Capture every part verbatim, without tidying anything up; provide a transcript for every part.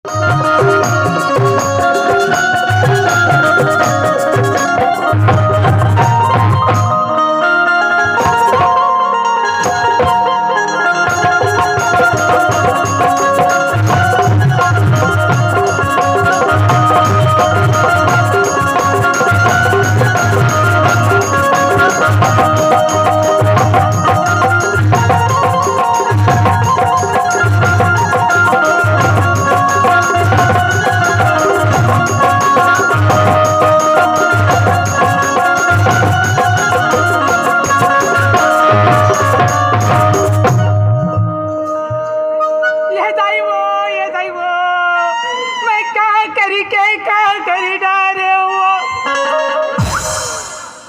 ये दाई वो, ये दाई वो, मैं का करी के का करी डारे वो,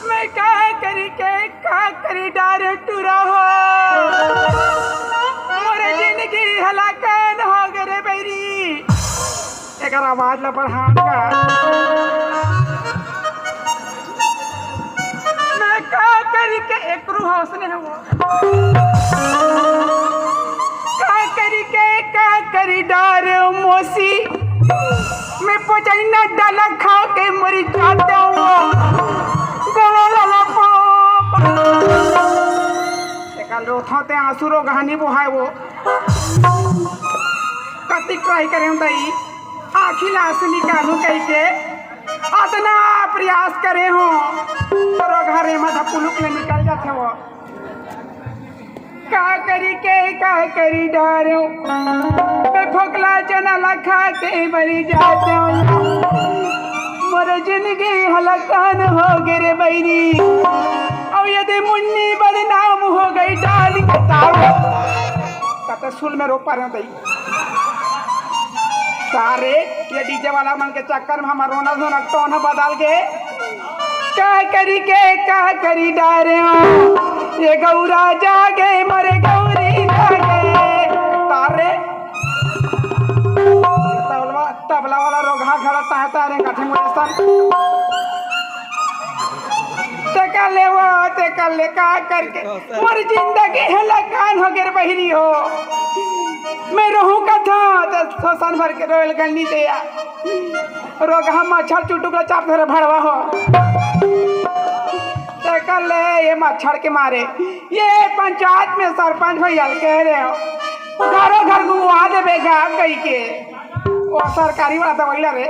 मैं का करी के का करी डारे टूरा हो, मोर जिंदगी हलाकान हो गे रे बैरी। एकर आवाज ला बढ़ान का। मैं का करी के एकरू होश ने हो। का करी के का करी डारे मोसी। मैं पचैना डाला खा के मरी जाते हो। गला लाला पो। एकर लोथा ते आंसू रो कहानी बोहाय वो। कति ट्राई करे हूँ दाई, आँखी ला आंसू निकालूं कहिके अतना प्रयास करे हूँ, तोरो घरे मधा पुलुक ले निकल जाथे वो। का करी के का करी डारे, मैं फोकला चना ला खा के मरी जाते हूँ। मोर जिंदगी हलाकान हो गे रे बैरी, अउ यदि मुन्नी बदनाम हो गई डाल के ताव, कत सुल में रो पा रहे हूँ दाई। का रे, ये डीजे वाला मन के चक्कर में हमर रोना धोना टोन बदल गे। का करी के का करी डारे हो, ये गौरा जागे मरे गौरी जागे। तारे तबला, तबला वाला रोगहा घड़ा ताहे तारे कठे मोरे सन। ते कर ले वो, ते कर ले, का करके मोर जिंदगी हलाकान हो गे रे बहिरी हो। मैं रोहूं कथा त सोसन भर के रोयल गन्नी दे या। रोगहा मच्छर चुटुक ला चाप धरे भड़वा हो। ते कर ले ये मच्छर के मारे, ये पंचायत में सरपंच भैया ल कह रहे हो, घरों घर घुमवा देबे गा कहिके। वो सरकारी वाला दवाई ला रे।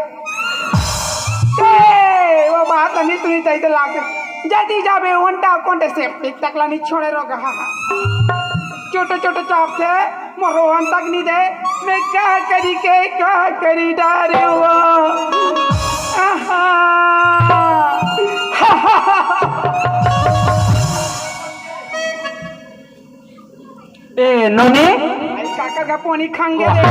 ए, वो बात नहीं सुनी चाहिए लाके। जदी जाबे ओंटा कोंटे सेप्टिक तक ला नहीं छोड़े रोगहा। छोटे छोटे चाप थे, मोर ओन तक नहीं दे। मैं का करी के का करी डारे वो। आहा। ए, नोनी? आई काकर का पोनी खांगे रे।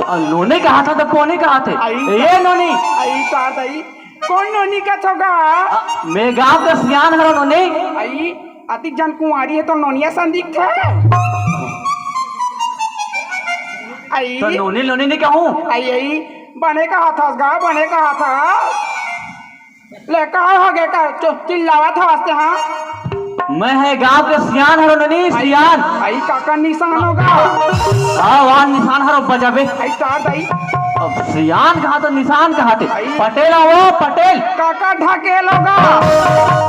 आ, नोनी कहा था तो पोनी कहा थे। आई। ए, नोनी। आई तार दाई। कौन नोनी का छोगा? आ, मैं गांव का सियान हरो नोनी। आई, अतिक जन कुंवारी है तो नोनिया सन दिखथे। आई। तो नोनी, नोनी नहीं कहूँ। आई, आई, बने कहा था गा, बने कहा था। ले, का हो गे, का चो-, चिल्लावत हवस ते, हाँ? मैं हे गांव के सियान हरो ननी, आई, सियान। आई, काका निशान होगा। हाँ, वहाँ निशान हरो बजाबे। आई, तार दाई। अब सियान कहा तो निशान कहा थे? आई। पटेल हो, पटेल। काका ढकेल होगा।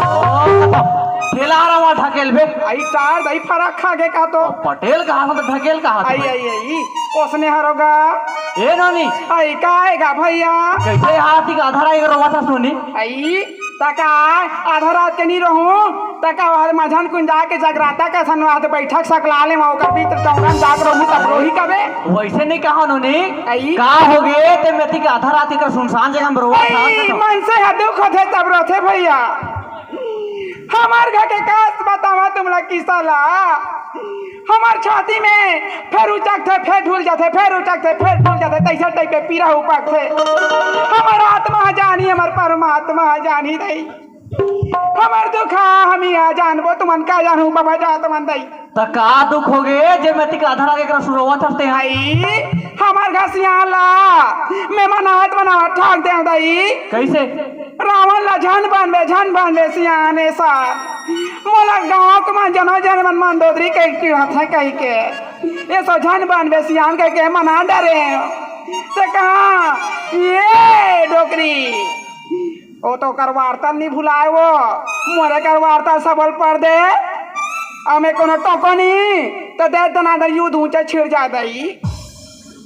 ओ, ठेला रहा वहाँ ढकेल बे। आई, तार दाई, फरक खा गे का तो। पटेल कहा था तो ढकेल कहा था आई, भाई? आई, आई, ओसने हरोगा। ए नोनी। आई, का आएगा भैया? कैसे हाथी का आधा रात के रोवा था नोनी? आई, तका आधा रात के नहीं रहूं, तका वहां मझन कुंजा के जगराता के सन वहां बैठक सकला ले, वहां ओकर भीतर चौंगन जात रहूं, तब रोही कबे? वैसे नहीं कहा नोनी। आई। का हो गे ते मेती के आधा रात के सुनसान जगह में रोवा था आई, तो? मन से हद दुख होथे तब रोथे भैया। हमार घर के कास बतावा तुमला किसा ला। हमार छाती में फेर उचकथे, फेर ढुल जाथे, फेर उचकथे, फेर ढुल जाथे, तैसे टाइप के पीरा उपकथे। हमार आत्मा जानी, हमार परमात्मा जानी दई। हमार दुखा हमी आ जानबो, तुमन का जानहू बाबा जात मन दई। त का दुख हो गे जे मेती के आधा रात के एकरा सुरोवत हस ते? आई, हमार घसिया ला, मैं मनात मनात ठाक दे दई। कैसे? रावण ला झन बनबे, झन बनबे सियान ऐसा। मोला गांव के मन जनो जन मन मंदोदरी कह के चिढ़त हे कहिके। ऐसा झन बनबे सियान कहिके मना डरे। ते कहा, ये डोकरी, ओ तो कर वार्ता नहीं भुलाए वो, मोरे कर वार्ता सबल पढ़ दे, अमे कोनो टोको नहीं, तो दे दनादन युद्ध ऊंचा छिड़ जाए दई।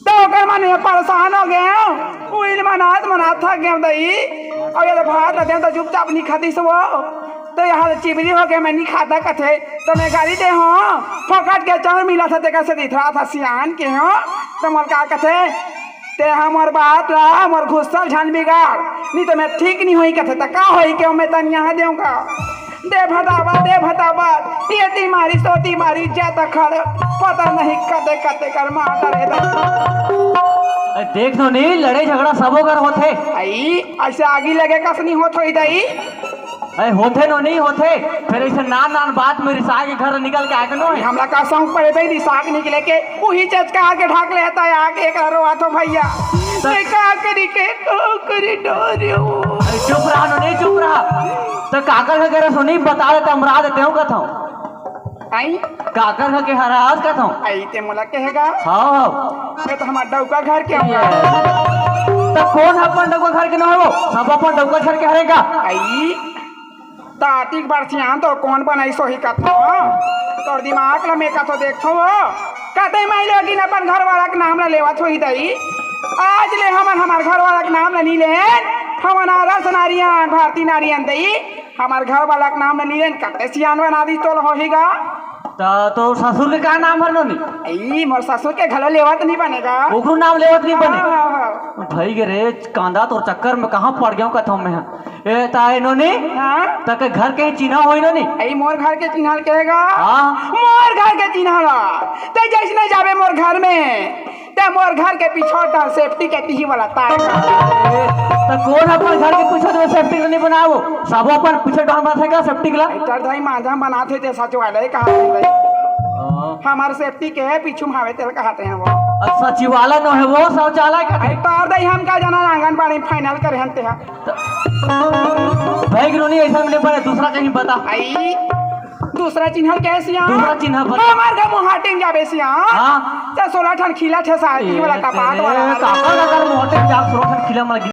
तो ओकर मन में परेशान हो गए, उइल मनात मनात थक गए दई। और ये भात रहते तो चुपचाप नहीं खाती सो, तो यहाँ से चिबरी हो गए, मैं नहीं खाता कथे, तो मैं गाली दे हो, फोकट के चाउर मिला था, तेकर से दिथरा था सियान के हो, तो मोर का कथे, ते हमर बात ला, हमर गुस्सा झन बिगाड़, नहीं तो मैं ठीक नहीं होई कथे, तो का होई के मैं तन यहाँ देऊँ का? दे भताबा, दे भताबा, ये ती मारी, सोती मारी, जाता खड़, पता नहीं कते कते कर मार डाले दे। ए, देख नोनी, लड़े झगड़ा सबो कर होथे। आई, ऐसे आगी लगे कस नहीं होत होई दई। ए, होथे नोनी, होथे। फिर ऐसे नान नान बात में रिसा के घर निकल के आगे नो है। हमला का शौक पड़े दई, रिसा के निकले के, उही चचका आके ढाक लेता है, आके एक रोवत हो भैया। तो मैं का करी के, का करी डोरियो। ए, चुप रहा नोनी, चुप रहा। तो काकर के करे सुनी, बता देते, हम रहा देते हो कथो। आई? काकर घर के हरास कथो? आई ते मोला कहेगा? हाँ, हाँ। मैं तो हमार डौका घर के हूँ। तो कौन अपन डौका घर के ना हो? सब अपन डौका घर के हरे का? आई? तातिक बरसियान तो कौन बनाई सोही कथो? तोर दिमाग ला मैं कथो देखथो वो। कते मैं लेकिन अपन घर वाला के नाम ला लेवत होही दई। आज ले हमन हमार घर वाला के नाम ला नी लेन। हमन आदर्श नारियन, भारती नारियन दई। हमार घर वाला के नाम ला नी लेन, कते सियान बना दी तोल होही गा। त तोर ससुर के का नाम हर नोनी? ई मोर ससुर के घलो लेवत नहीं बनेगा। ओकरो नाम लेवत नहीं बने। हाँ, हाँ, हाँ। भाई गे रे, कांदा तोर चक्कर में कहाँ पड़ गया हूँ कथम में। ए, ताए नोनी? हाँ? तके घर के चिन्हा होई नोनी? ई मोर घर के चिन्हा कहेगा? हाँ। मोर घर के चिन्हा ला। ते जैसने जाबे मोर घर में, ते मोर घर के पिछोर डहर सेफ्टी के तिही वाला तार का। ए, त कौन अपन घर के पीछे तो सेफ्टी नहीं बनाओ? सब अपन पीछे डहर बनाथे का सेफ्टी ला? डर धाई मांझा बनाथे ते सचिवालय कहा थे भाई। हाँ। हमार सेफ्टी के पीछू में हवे तेल कहाते हैं वो। अच्छा, सचिवालय नो है वो, शौचालय का। आई तार दई हम का जाना आंगनबाड़ी फाइनल करे हन ते हा। भाई गिरोनी ऐसा नहीं पड़े, दूसरा कहीं बता। आई दूसरा चिन्हल के सिया? दूसरा चिन्हल बता। हमार घर मुहाटिन जाबे सिया। हाँ। ते सोलह ठन खिला ठे साहब, ई वाला ए, कपाट तेरे वाला। काका का घर मुहाटिन जा, सोलह ठन खिला मर